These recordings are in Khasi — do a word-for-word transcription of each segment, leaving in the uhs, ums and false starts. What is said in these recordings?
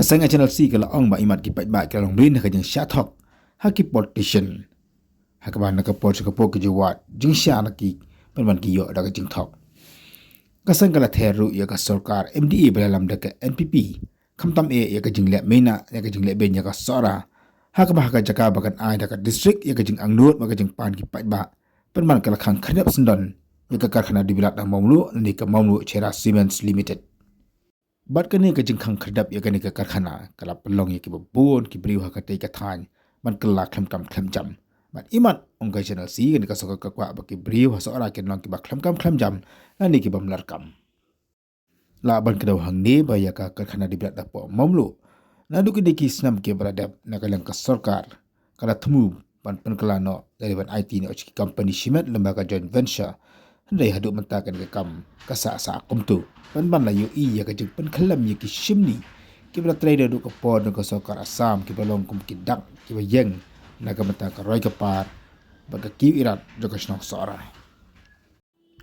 Ka seng H N L C ka la ong ba imat ki paidbah ki la long mlien ha ka jingshah thok ha ki politician, ha kaba na ka por sha ka por ki ju wad jingshah na ki pynban ki ïoh da ka jingthok. Ka seng ka la ther ruh ïa ka sorkar M D A ba la lam da ka N P P, khamtam eh ïa ka jingleh mena, ïa ka jingleh beiñ ïa ka Sohra, ha kaba ha ka jaka ba kan ai da ka district ïa ka jingangnud bad ka jingpan ki paidbah, pynban ka la khang khyrdep syndon ïa ka karkhana Debilap na Mawmluh, ne ka Mawmluh Cherra Cements Limited. Bad kane ka jingkhang khyrdep ïa kane ka karkhana ka la pynlong ïa kiba bun ki briew ha katei ka thaiñ ban kylla khlem kam khlem jam. Bad imat, ong ka H N L C, kane ka sorkar ka kwah ba ki briew ha Sohra kin long kiba khlem kam khlem jam lane kiba mlar kam. Lah ban kdew hangne ba ïa ka karkhana Debilap hapoh Mawmluh, naduh kine ki snem kiba la dep, na ka liang ka sorkar ka la thmu ban pynkylla noh lane ban aiti noh sha ki company shimet lyngba ka joint venture. Hynrei haduh mynta kane ka kam ka sah sah kumto, pynban la ïohi ïa ka jingpynkhyllem ïa ki shimni kiba la trei naduh ka por jong ka sorkar Assam, kiba long kum ki dak kiba ïeng na ka bynta ka roi ka par bad ka kiew irat jong ka shnong Sohra.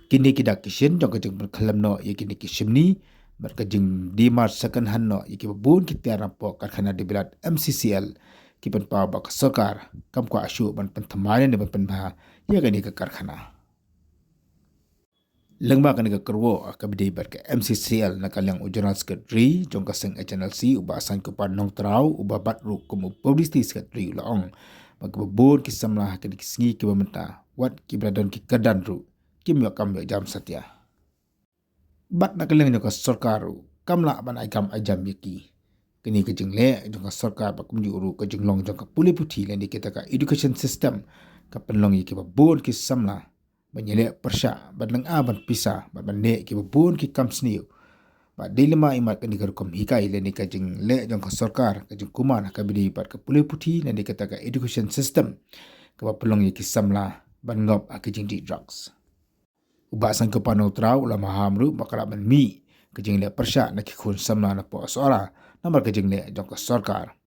Kine ki dak ki shin jong ka jingpynkhyllem noh ïa kine ki shimni bad ka jingdie mar second hand noh ïa kiba bun ki tiar napoh karkhana Debilap M C C L ki pynpaw ba ka sorkar kam kwah shuh ban pynthymmai ne ban pynbha ïa kane ka karkhana. Lyngba kane ka kyrwoh kaba dei bad ka M C C L, na ka liang u General Secretary jong ka seng H N L C, u Bah Saiñkupar Nongtraw, uba bat ruh kum u Publicity Secretary, u la ong ba kiba bun ki samla ha kine ki sngi kiba mynta, wat kiba la don ki kyrdan ruh, kim ïoh kam ïoh jam satia. Bad na ka liang jong ka sorkar ruh kam lah ban ai kam ai jam ïa ki. Kane ka jingleh jong ka sorkar bad kumjuh ruh ka jinglong jong ka pule puthi lane kita ka education system ka pynlong ïa kiba bun ki samla ban ïaleh pyrshah bad lynga ban pisa bad ban leh kiba bun ki kam sniew. Bad dei lem imat kane ka rukom hikai lane ka jingleh jong ka sorkar ka jingkuman ha kaba dei bad ka pule puthi lane kita ka education system kaba pynlong ïa ki samla ban ngop ha ki jingdih drugs. U Bah Saiñkupar Nongtraw u la maham ruh ba ka lah ban mih ka jingleh pyrshah na ki khun samla napoh Sohra namar ka jingleh jong ka sorkar.